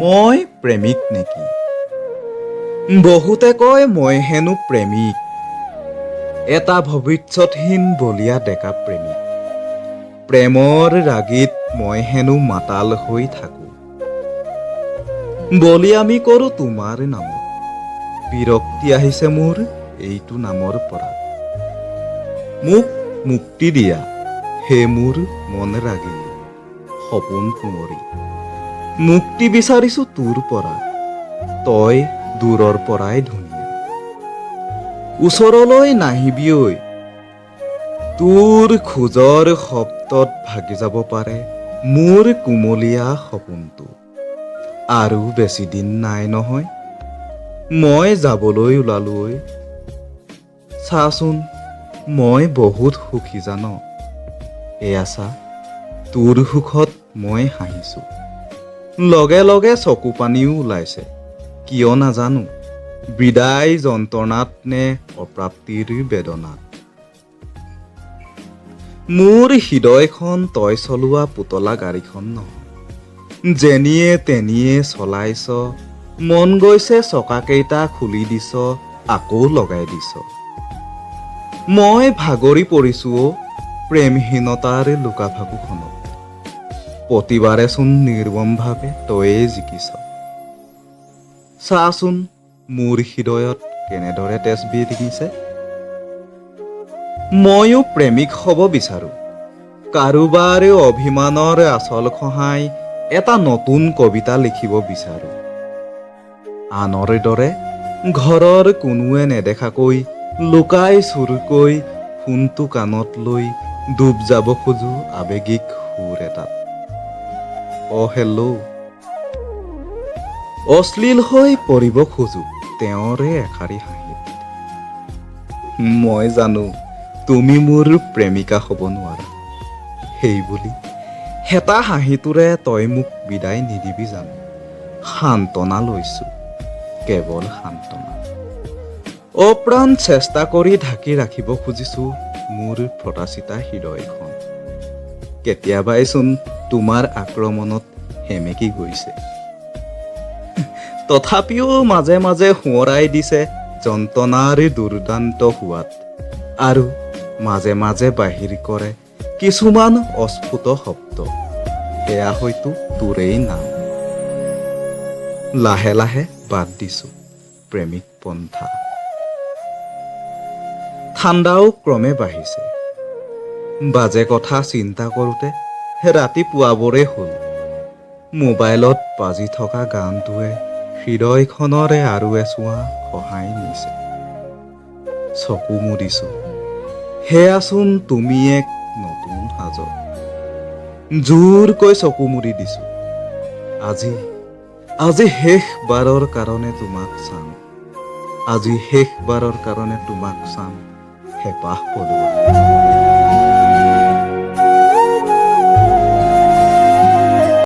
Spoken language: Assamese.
মই প্ৰেমিক নেকি? বহুতে কয় মই হেনো প্ৰেমিক, এটা ভৱিষ্যতহীন বলীয়া ডেকা প্ৰেমিক। প্ৰেমৰ ৰাগীত মই হেনো মাতাল হৈ থাকো, বলিয়ামি কৰোঁ তোমাৰ নামত। বিৰক্তি আহিছে মোৰ এইটো নামৰ পৰা। মোক মুক্তি দিয়া হে মোৰ মন ৰাগিনী, সপোন কুঁৱৰী। মুক্তি বিচাৰিছো তোৰ পৰা। তই দূৰৰ পৰাই ধুনীয়া, ওচৰলৈ নাহিবি ঐ। তোৰ খোজৰ শব্দত ভাগি যাব পাৰে মোৰ কুমলীয়া সপোনটো। আৰু বেছি দিন নাই নহয়, মই যাবলৈ ওলালো ঐ। চাচোন, মই বহুত সুখী জান। এয়া চা, তোৰ সুখত মই হাঁহিছো, লগে লগে চকু পানীও ওলাইছে, কিয় নাজানো। বিদায় যন্ত্ৰণাত নে অপ্ৰাপ্তিৰ বেদনাত। মোৰ হৃদয়খন তই চলোৱা পুতলা গাড়ীখন নহয়, যেনিয়ে তেনিয়ে চলাইছ। মন গৈছে চকাকেইটা খুলি দিছ, আকৌ লগাই দিছ। মই ভাগৰি পৰিছো অ' প্ৰেমহীনতাৰ লুকাভাকুখনত। প্ৰতিবাৰেচোন নিৰ্মমভাৱে তয়েই জিকিছ। চাচোন, মোৰ হৃদয়ত কেনেদৰে তেজ বিৰিঙিছে। ময়ো প্ৰেমিক হ'ব বিচাৰো, কাৰোবাৰ অভিমানৰ আচল খহাই এটা নতুন কবিতা লিখিব বিচাৰো। আনৰ দৰে ঘৰৰ কোনোৱে নেদেখাকৈ লুকাই চুৰকৈ ফোনটো কাণত লৈ ডুব যাব খোজো আৱেগিক সুৰ এটাত। অ হেল্ল', অশ্লীল হৈ পৰিব খোজো তেওঁৰে এষাৰি হাঁহিত। মই জানো তুমি মোৰ প্ৰেমিকা হ'ব নোৱাৰা, সেইবুলি শেঁতা হাঁহিটোৰে তই মোক বিদায় নিদিবি জানো? সান্তনা লৈছো, কেৱল সান্তনা। অপ্ৰাণ চেষ্টা কৰি ঢাকি ৰাখিব খুজিছো মোৰ ফটাচিটা হৃদয়খন। কেতিয়াবাইচোন তোমাৰ আক্ৰমণত সেমেকি গৈছে, তথাপিও মাজে মাজে সোঁৱৰাই দিছে যন্ত্ৰণাৰ দুৰ্দান্ত সোৱাদ আৰু মাজে মাজে বাহিৰ কৰে কিছুমান অস্ফুট শব্দ, সেয়া হয়তো তোৰেই নাম। লাহে লাহে বাদ দিছো প্ৰেমিক পন্থা। ঠাণ্ডাও ক্ৰমে বাঢ়িছে। বাজে কথা চিন্তা কৰোঁতে ৰাতিপুৱাবৰে হ'ল। মোবাইলত বাজি থকা গানটোৱে হৃদয়খনৰে আৰু এচোৱা খহাই নিছে। চকু মুদিছো, সেয়াচোন তুমি এক নতুন সাজত। জোৰকৈ চকু মুদি দিছো। আজি শেষবাৰৰ কাৰণে তোমাক চাম, আজি শেষবাৰৰ কাৰণে তোমাক চাম, হেঁপাহ পলোৱা।